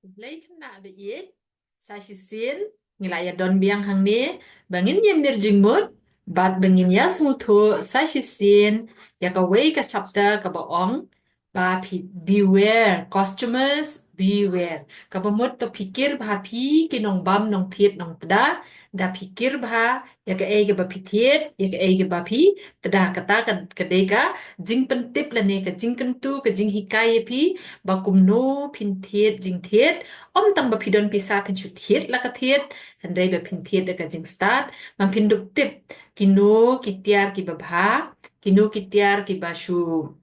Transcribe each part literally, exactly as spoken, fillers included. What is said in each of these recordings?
Blei khynnah ba ïeit, sa shisien ngi la ïa don biang hangne ba ngin ïa mir jingmut bad ba ngin ïa sngewthuh sa shisien ïa kawei ka chapter kaba ong ba phi beware, consumers beware. Kaba mut to phikir bha phi ki nongbam nongthied nongtda, da phikir bha ïa kaei kaba phi thied, ïa kaei kaba phi tda. Kata ka, ka dei ka jingpyntip lane ka jingkyntu, ka jinghikai ïa phi ba kumno phin thied jingthied. Ym tang ba phi don pisa phin shu thied la ka thied, hynrei ba phin thied da ka jingstad, ba phin dup tip kino ki tiar kiba bha, kino ki tiar kiba shu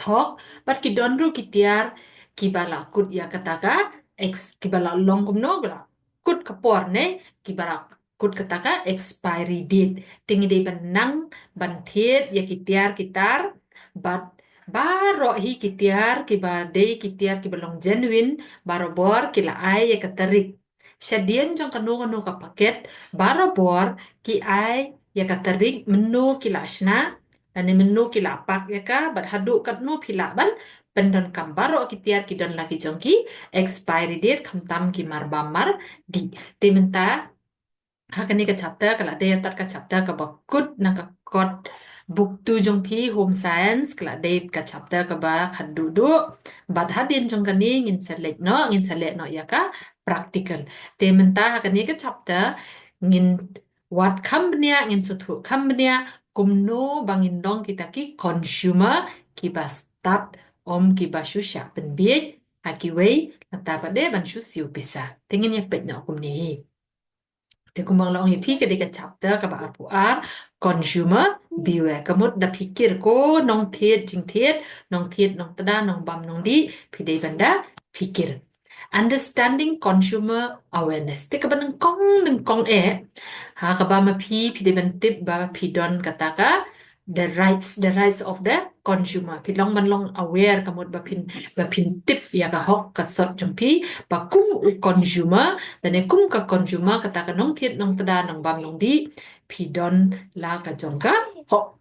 thok, bad ki don ruh ki tiar kiba la kut ïa kata ka ex, kiba la long kumno, ba la kut ka por ne, kiba la kut kata ka expiry date. Te ngi dei ban nang ban thied ïa ki tiar ki tar, bad baroh hi ki tiar kiba dei ki tiar kiba long genuine, barabor ki la ai ïa ka tarik. Shadien jong kano kano ka paket, barabor ki ai ïa ka tarik mynno ki la shna, lane mynno ki la pack ïa ka, bad haduh katno phi lah ban pyndonkam. Baroh ki tiar ki don la ki jong ki expiry date, khamtam ki marbam mardih. Te mynta ha kane ka chapter ka la dei tad ka chapter kaba kut na ka kot buk tu jong phi, Home Science, ka la dei ka chapter kaba khatduh duh. Bad hadien jong kane ngin sa leit noh, ngin sa leit noh ïa ka practical. Te mynta ha kane ka chapter ngin wad kham bniah, ngin sngewthuh kham bniah kumno ba ngin long kita ki consumer kiba stad, ym kiba shu shah pynbiej ha kiwei, nangta pat de ban shu siew pisa. Te ngin ïa peit noh kumne hi. Te kumba la ong ïa phi, ka dei ka chapter kaba arphew ar, consumer beware. Ka mut da phikir ko nongthied jingthied, nongthied nongtda, nongbam nongdih, phi dei ban da phikir. Understanding consumer awareness. Te kaba nyngkong nyngkong eh, ha kaba ma phi, phi dei ban tip ba phi don kata ka the rights, the rights of the consumer. Phi long ban long aware, ka mut ba phin, ba phin tip ïa ka hok ka sot jong phi, ba kum u consumer, lane kum ka consumer, kata ka nongthied nongtda, nongbam nongdih, phi don la ka jong ka hok.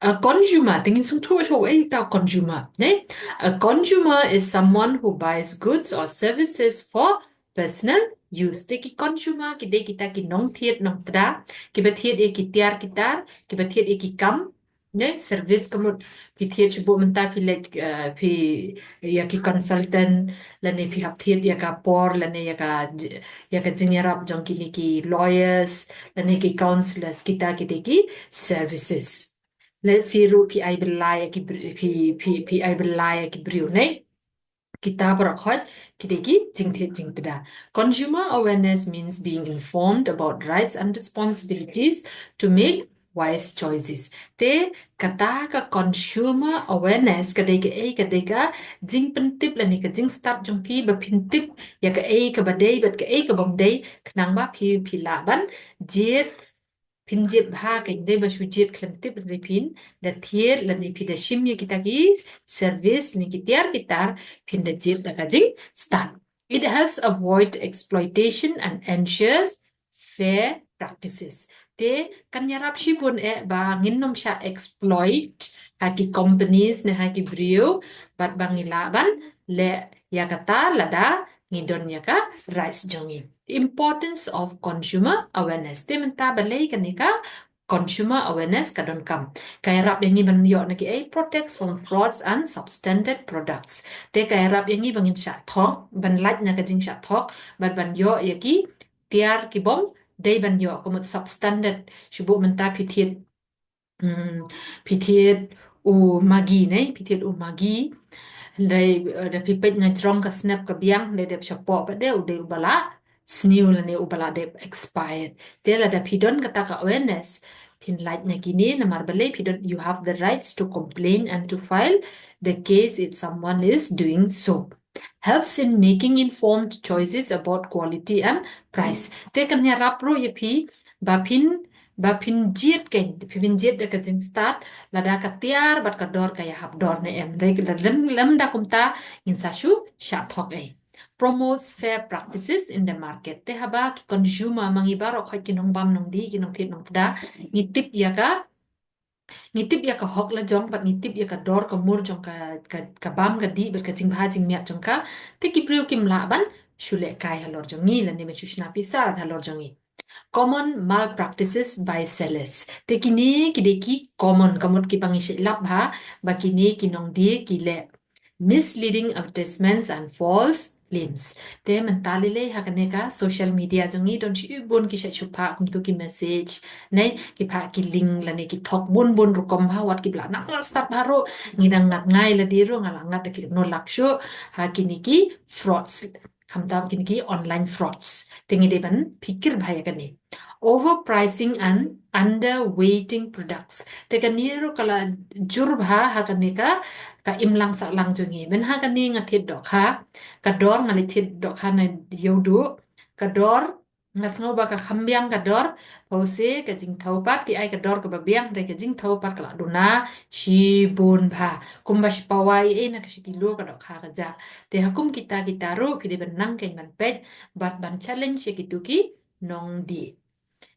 A consumer, te ngin sngewthuh shuwa uei uta u consumer, ne? A consumer is someone who buys goods or services for personal use. Te ki consumer ki dei kita ki nongthied nongtda, kiba thied ïa ki tiar ki tar, kiba thied ïa ki kam, ne, service, ka mut phi thied shu buh mynta phi leit, eh, phi ïa ki consultant, lane phi hap thied ïa ka por, lane ïa ka j-, ïa ka jingïarap jong kine ki lawyers, lane ki counsellors, kita ki dei ki services. Let's say ruh phi ai bylla ïa ki br-, phi, phi, phi ai bylla ïa ki briew, ne? Kita baroh khoit ki dei ki jingthied jingtda. Consumer awareness means being informed about rights and responsibilities to make wise choices. Te kata ka consumer awareness ka dei kaei, ka dei ka jingpyntip lane ka jingstad jong phi ba phin tip ïa kaei kaba dei bad kaei kabym dei, khnang ba phi, phi lah ban jied, phin jied bha, ka dei ba shu jied khlem tip, lane phin da thied, lane phi da shim ïa kita ki service ne ki tiar ki tar, phin da jied da ka jingstad. It helps avoid exploitation and ensures fair practices. Te kan ïarap shibun eh ba ngin ym shah exploit ha ki companies ne ha ki briew, bad ba ngi lah ban leh ïa kata lada ngi don ïa ka rights jong ngi. Importance of consumer awareness. Te mynta balei kane ka consumer awareness ka donkam? Ka ïarap ïa ngi ban ïoh na kiei? Protects from frauds and substandard products. Te ka ïarap ïa ngi ba ngin shah thok, ban lait na ka jingshah thok, ban, ban ïoh ïa ki tiar kibym dei ban ïoh, ka mut substandard. Shu buh mynta phi thied, hmm, phi thied u Maggi, ne, phi thied u Maggi. Hynrei, eh, da phi peit na jrong ka snep ka biang, hynrei dep shapoh pat de u dei uba la sniew lane uba la dep expired. Te lada phi don kata ka awareness, phin lait na kine, namar balei? Phi don, you have the rights to complain and to file the case if someone is doing so. Helps in making informed choices about quality and price. Te kan ïarap ruh ïa phi ba phin, ba phin jied, kan, phin jied da ka jingstad lada ka tiar bad ka dor ka ïahap dor ne em. Hynrei lada lem, lymda kumta, ngin sa shu shah thok ei. Promotes fair practices in the market. Te haba ki consumer, ma ngi baroh khoit ki nongbam nongdih, ki nongthied nongtda, ngi tip ïa ka Ngi tip ïa ka hok la jong bad ngi tip ïa ka dor ka mur jong ka, ka, ka bam ka dih bad ka jingbha jingmiat jong ka. Te ki briew kim lah ban shu lehkai halor jong ngi lane ban shu shna pisa halor jong ngi. Common malpractices by sellers. Te kine ki dei ki common, ka mut kiba ngi shait lap bha ba kine ki nongdie ki leh. Misleading advertisements and false claims. Te mynta lei lei ha kane ka social media jong ngi don shibun ki shait shu phah kumtu ki message, ne, ki phah ki link lane ki thok bun bun rukom bha, wat kiba la nang la start bha ruh, ngi dang ngat ngai lade ruh, nga la ngat da ki no lak shuh ha kine ki frauds. Khamtam kine ki online frauds. Te ngi dei ban phikir bha ïa kane. Overpricing and underweighting products. Te kane ruh ka la jur bha ha kane ka, ka imlang sahlang jong ngi. Ban ha kane nga thied dohkha, ka dor nga la thied dohkha na ïew duh, ka dor nga sngew ba ka kham biang ka dor, pause ka jingthew pat, ki ai ka dor kaba biang, hynrei ka jingthew pat ka la duna shibun bha. Kumba shi pawa ei ei na ka shi kilo ka dohkha ka jah. Te ha kum kita kita ruh phi dei ban nang keiñ ban peit bad ban challenge ïa kitu ki nongdie.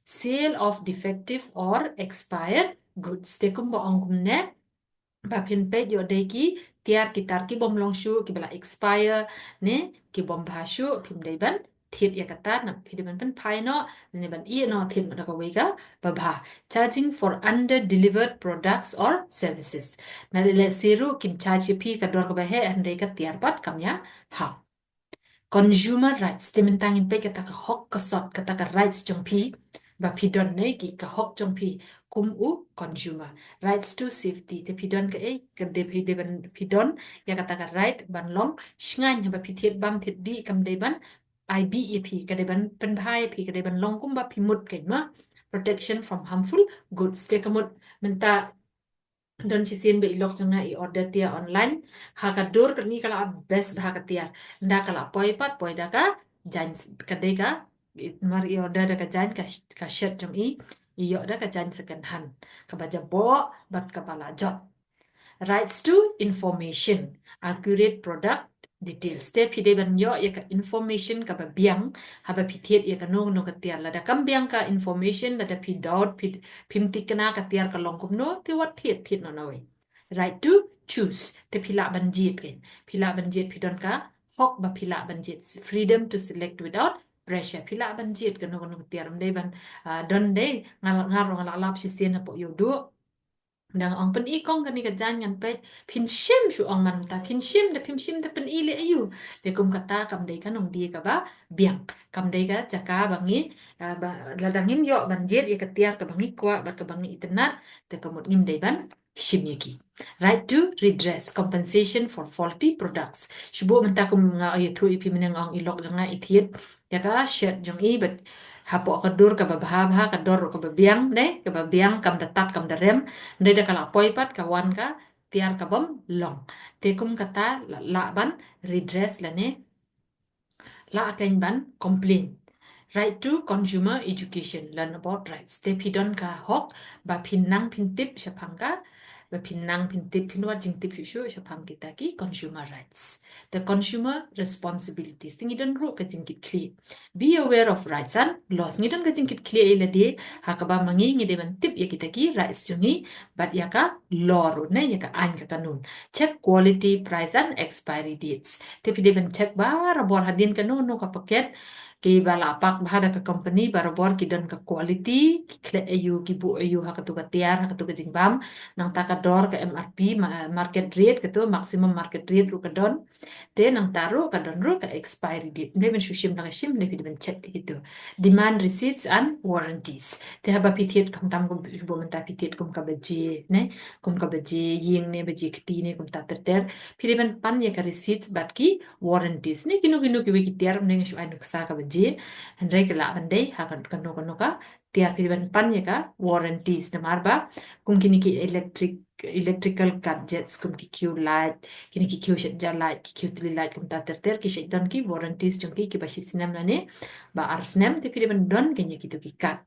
Sale of defective or expired goods. Te kumba ong kumne, ba phin peit ïoh dei ki tiar ki tar ki bym long shuh, kiba la expire, ne, ki bym bha shuh, phim dei ban thied ïa kata, na phi dei ban pynphai noh, ne ban ïeh noh thied noh da kawei kaba bha. Charging for under delivered products or services. Na leh leh shuh ruh kin charge ïa phi ka dor kaba heh, hynrei ka tiar pat kam ïahap. Consumer rights, te mynta ngin peit kata ka hok ka sot, kata ka rights jong phi, ba phi don ne ki ka hok jong phi kum u consumer. Rights to safety, te phi don kaei, ka dei phi dei ban phi don ïa kata ka right ban long shngaiñ haba phi thied bam thied dih, kam dei ban ai bih ïa phi, ka dei ban pynbha ïa phi, ka dei ban long kumba phi mut keiñ ma. Protection from harmful goods, te ka mut mynta don shisien ba i lok jong nga i order tiar online. Ha ka dur kane ka la best bha ka tiar. Nda ka la poi pat, poi da ka jaiñ, ka dei ka, mar i order da ka jaiñ ka, ka shirt jong i, i ïoh da ka jaiñ second hand. Kaba jaboh bad kaba la jot. Rights to information, accurate product details. Te phi dei ban ïoh ïa ka information kaba biang haba phi thied ïa kano kano ka tiar. Lada kam biang ka information, lada phi doubt, phi, phim thikna ka tiar ka long kumno, te wat thied, thied noh nawei. Right to choose, te phi lah ban jied keiñ. Phi lah ban jied, phi don ka hok ba phi lah ban jied. Freedom to select without pressure. Phi lah ban jied kano kano ka tiar, ym dei ban, ah, don dei, nga la, nga ruh nga la lap shisien hapoh ïew duh. Dang ong pyni kong kane ka jaiñ ngan peit, phin shim shu ong mynta, phin shim da, phim shim da pyni leh aïu. Te kum kata kam dei ka nongdie kaba biang. Kam dei ka jaka ba ngi, ah, ba, lada ngim ïoh ban jied ïa ka tiar kaba ngi kwah bad kaba ngi itynnad, te ka mut ngim dei ban shim ïa ki. Right to redress, compensation for faulty products. Shu buh mynta kum nga ïathuh ïa phi mynne, nga ong i lok jong nga i thied ïa ka shirt jong i bad hapoh ka dur kaba bha bha, ka dor kaba biang, ne, kaba biang, kam da tad kam da rem, hynrei da ka la poi pat ka wan ka tiar ka bym long. Te kum kata la, lah ban redress lane lah keiñ ban complain. Right to consumer education, learn about rights. Te phi don ka hok ba phin nang phin tip shaphang ka, ba phin nang phin tip, phin wad jingtip shuh shuh shaphang kita ki consumer rights. The consumer responsibilities, te ngi don ruh ka jingkitkhlieh. Be aware of rights and laws. Ngi don ka jingkitkhlieh ïa lade, ha kaba ma ngi ngi dei ban tip ïa kita ki rights jong ngi bad ïa ka law ruh, ne, ïa ka aiñ ka kanun. Check quality, price and expiry dates. Te phi dei ban check barabor hadien kano kano ka paket kiba la pack bha da ka company, barabor ki don ka quality, ki khleh aïu, ki buh aïu ha katu ka tiar, ha katu ka jingbam. Nangta ka dor, ka M R P, ma-, market rate, katu maximum market rate ruh ka don. Te nangta ruh ka don ruh ka expiry date. Ym dei ban shu shim la ka shim, ym dei phi dei ban check te kitu. Demand receipts and warranties. Te haba phi thied khamtam kum, shu buh mynta phi thied kum ka baje, ne, kum ka baje ïing ne, baje kti ne, kumta ter ter. Phi dei ban pan ïa ka receipts bad ki warranties. Ne kino kino kiwei ki tiar, ym dei nga shu ai nuksa ka baje. Hynrei ka lah ban dei ha ka, kano kano ka tiar, phi dei ban pan ïa ka warranties. Namar ba kum kine ki electric, electrical gadgets kum ki khiew light, kine ki khiew shet ja light, ki khiew tylli light, kumta ter ter, ki shait don ki warranties jong ki kiba shi snem lane ba ar snem, te phi dei ban don keiñ ïa kitu ki card.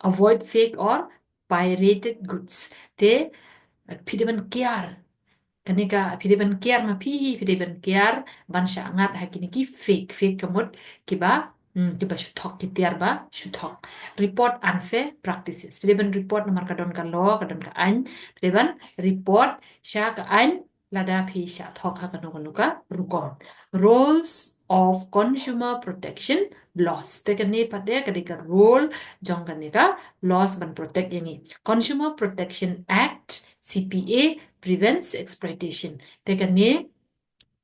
Avoid fake or pirated goods. Te phi dei ban kiar. Kane ka phi dei ban kiar ma phi hi, phi dei ban kiar ban shah ngat ha kine ki fake, fake ka mut kiba Hmm, kiba shu thok, ki tiar ba shu thok. Report unfair practices. Phi dei ban report namar ka don ka law, ka don ka aiñ. Phi dei ban report sha ka aiñ lada phi shah thok ha kano kano ka rukom. Roles of consumer protection laws. Te kane pat de ka dei ka role jong kane ka laws ban protect ïa ngi. Consumer Protection Act, C P A, prevents exploitation. Te kane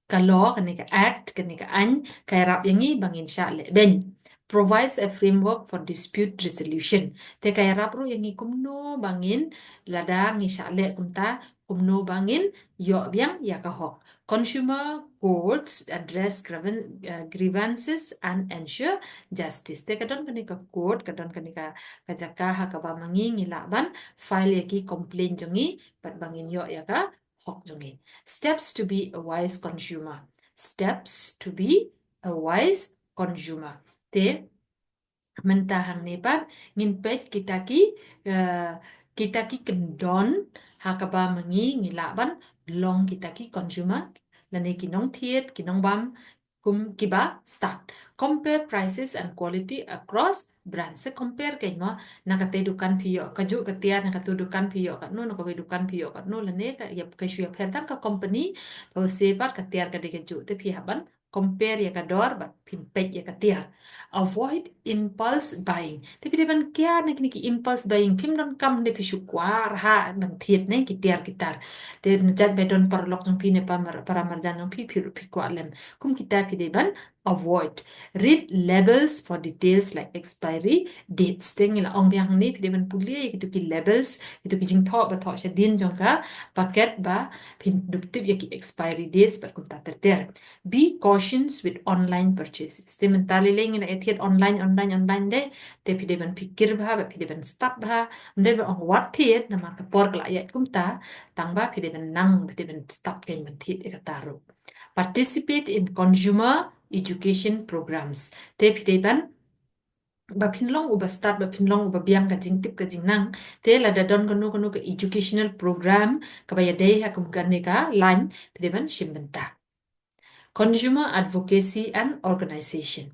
ka law, kane ka act, kane ka aiñ, ka ïarap ïa ngi ba ngin shah leh beiñ. Provides a framework for dispute resolution. Te ka ïarap ruh ïa ngi kumno ba ngin, lada ngi shah leh kumta, kumno ba ngin ïoh biang ïa ka hok. Consumer courts address grievan-, uh, grievances and ensure justice. Te ka don kane ka court, ka don kane ka, ka jaka ha kaba ma ngi ngi lah ban file ïa ki complaint jong ngi, bad ba ngin ïoh ïa ka hok jong ngi. Steps to be a wise consumer. Steps to be a wise consumer. Te mynta hangne pat ngin peit kita ki, eh, kita ki kyndon ha kaba ma ngi ngi lah ban long kita ki consumer lane ki nongthied, ki nongbam kum kiba stad. Compare prices and quality across brands. Te compare kein mo, na katei dukan phi ïoh kajuh ka tiar, na katei dukan phi ïoh katno, na kawei dukan phi ïoh katno, lane ka ïa ka shu ïapher tang ka company, ka se pat ka tiar ka dei kajuh, te phi hap ban compare ïa ka dor bad phin peit ïa ka tiar. Avoid impulse buying. Te phi dei ban kiar na kine ki impulse buying, phim donkam de phi shu kwah ha ban thied ne ki tiar ki tar. Te na jait ba don paralok jong phi ne pa mar-, para marjan jong phi, phi ruh phi kwah lem. Kum kita phi dei ban avoid. Read labels for details like expiry dates. Te ngi la ong biang hangne phi dei ban pule ïa kito ki labels, kito ki jingthoh ba thoh shadien jong ka paket ba phin dup tip ïa ki expiry dates bad kumta ter ter. Be cautious with online purchases. Te mynta lei lei ngi la ïa thied online, online, online de. Te phi dei ban phikir bha, ba phi dei ban stad bha. Ym dei ban ong wat thied namar ka por ka la ïaid kumta, tang ba phi dei ban nang, phi dei ban stad kein ban thied ïa kata ruh. Participate in consumer education programs. Te phi dei ban, ba phin long uba stad, ba phin long uba biang ka jingtip ka jingnang. Te lada don kano kano ka educational program kaba ïadei ha kum kane ka lain, phi dei ban shim bynta. Consumer advocacy and organization.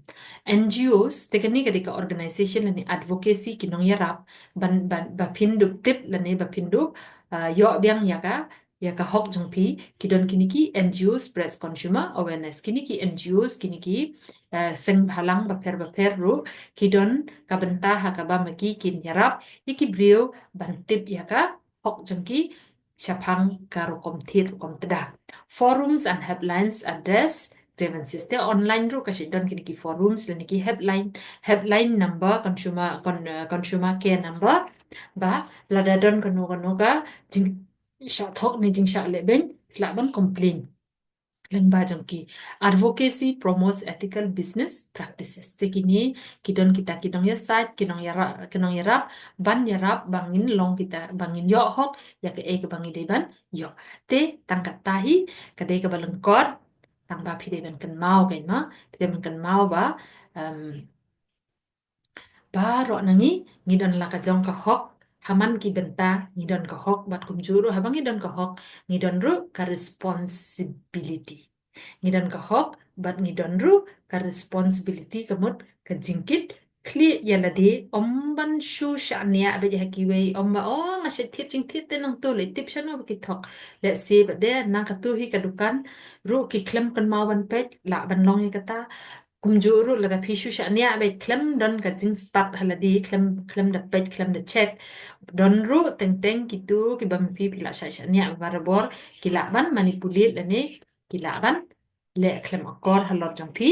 N G Os, te kane ka dei ka organization lane advocacy ki nongïarap, ban, ban, ba phin dup tip lane ba phin dup, ah, ïoh biang ïa ka, ïa ka hok jong phi, ki don kine ki N G Os spreads consumer awareness. Kine ki N G Os, kine ki, eh, seng bhalang bapher bapher ruh, ki don ka bynta ha kaba ma ki kin ïarap ïa ki briew ban tip ïa ka hok jong ki shaphang ka rukom thied rukom tda. Forums and helplines address grievances. Te online ruh ka shu don kine ki forums lane ki helpline, helpline number, consumer, con-, eh, consumer care number. Ba lada don kano kano ka jing shah thok ne jingshah leh beiñ, lah ban complain lyngba jong ki. Advocacy promotes ethical business practices. Te kine ki don kita ki nongïasaid, ki nongïara-, ki nongïarap, ban ïarap ba ngin long kita, ba ngin ïoh hok ïa kaei kaba ngi dei ban ïoh. Te tang kata hi ka dei kaba lyngkot, tang ba phi dei ban kynmaw kein mo, phi dei ban kynmaw ba, em, baroh na ngi ngi don la ka jong ka hok, ha man ki bynta ngi don ka hok, bad kumjuh ruh haba ngi don ka hok ngi don ruh ka responsibility. Ngi don ka hok bad ngi don ruh ka responsibility, ka mut ka jingkit khlieh ïa lade, ym ban shu shaniah beit ha kiwei, ym ba, oh, nga shait thied jingthied te nangto, leit tip shano ba ki thok. Lehse ba de na kato hi ka dukan ruh ki khlem kynmaw ban peit, lah ban long ïa kata. Kumjuh ruh lada phi shu shaniah beit, khlem don ka jingstad ha lade, khlem, khlem da peit, khlem da check. Don ruh teng teng kito kiba ma phi phi la shah shaniah barabor, ki lah ban manipulate lane ki lah ban leh khlem akor halor jong phi,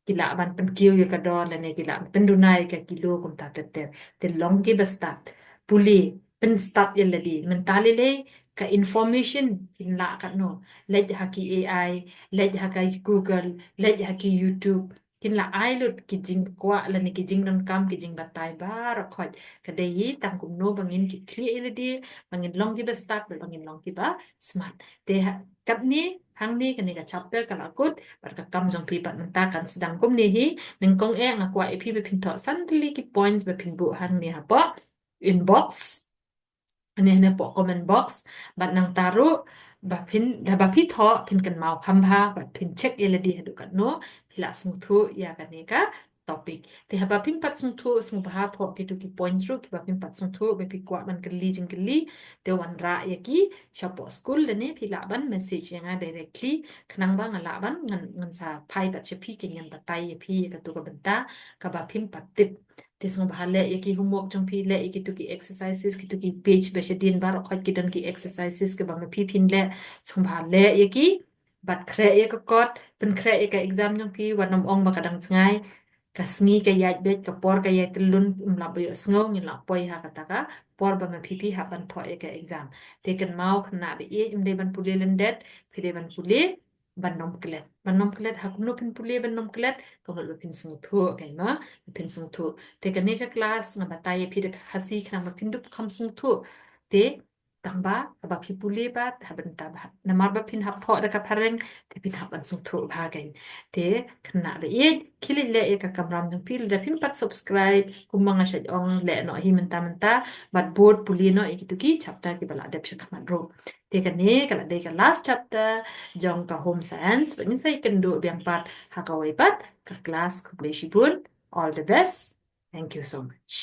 ki lah ban pynkiew ïa ka dor lane ki lah ban pynduna ïa ka kilo kumta ter ter. Te long kiba stad, pule, pynstad ïa lade. Mynta lei lei ka information kin lah katno, leit ha ki A I, leit ha ka Google, leit ha ki YouTube, kin lah ai lut ki jingkwah lane ki jingdonkam, ki jingbatai baroh khoit. Ka dei hi tang kumno ba ngin kit khlieh ïa lade, ba ngin long kiba stad, ba ngin long kiba smart. Te ha, katne hangne kane ka chapter ka la kut, bad ka kam jong phi pat mynta kan sdang kumne hi. Nyngkong eh nga kwah ïa phi ba phin thoh san tylli ki points ba phin buh hangne hapoh inbox. Hangne, hangne hapoh comment box. Bad nangta ruh ba phin, da ba phi thoh phin kynmaw kham bha, bad phin check ïa lade haduh katno phi la sngewthuh ïa kane ka topic. Te haba phim pat sngewthuh, sngewbha thoh kitu ki points ruh kiba phim pat sngewthuh, ba phi kwah ban kylli jingkylli, te wanrah ïa ki shapoh skul lane phi lah ban message ïa nga directly, khnang ba nga lah ban ngan, ngan sa phai pat sha phi, khnang ban batai ïa phi ïa katu ka bynta kaba phim pat tip. Te sngewbha leh ïa ki homework jong phi, leh ïa kitu ki exercises, kitu ki page ba shadien baroh khoit ki don ki exercises kiba ma phi phin leh, sngewbha leh ïa ki, bad khreh ïa ka kot, pynkhreh ïa ka exam jong phi, wat nym ong ba ka dang jngai, ka sngi ka ïaid beit, ka por ka ïai tyllun, ym lah ba ïohsngew, ngin lah poi ha kata ka por ba ma phi phi hap ban thoh ïa ka exam. Te kynmaw khynnah ba ïeit, ym dei ban pule lyndet, phi dei ban pule ban nym klet. Ban nym klet, ha kumno phin pule ban nym klet? Ka mut ba phin sngewthuh, ka ma, ba phin sngewthuh. Te kane ka class nga batai ïa phi da ka Khasi khnang ba phin dup kham sngewthuh. Te tang ba haba phi pule pat, haba nta ba, namar ba phin hap thoh da ka phareng, te phin hap ban sngewthuh bha, ka. Te khynnah ba ïeit, khie leit leh ïa ka kamram jong phi, lada phim pat subscribe, kumba nga shait ong, leh noh hi mynta mynta, bad bud pule noh ïa kitu ki chapter kiba la dep sha khmat ruh. Te kane ka la dei ka last chapter jong ka home science, bad ngin sa ïakynduh biang pat ha kawei pat ka class. Khublei shibun. All the best. Thank you so much.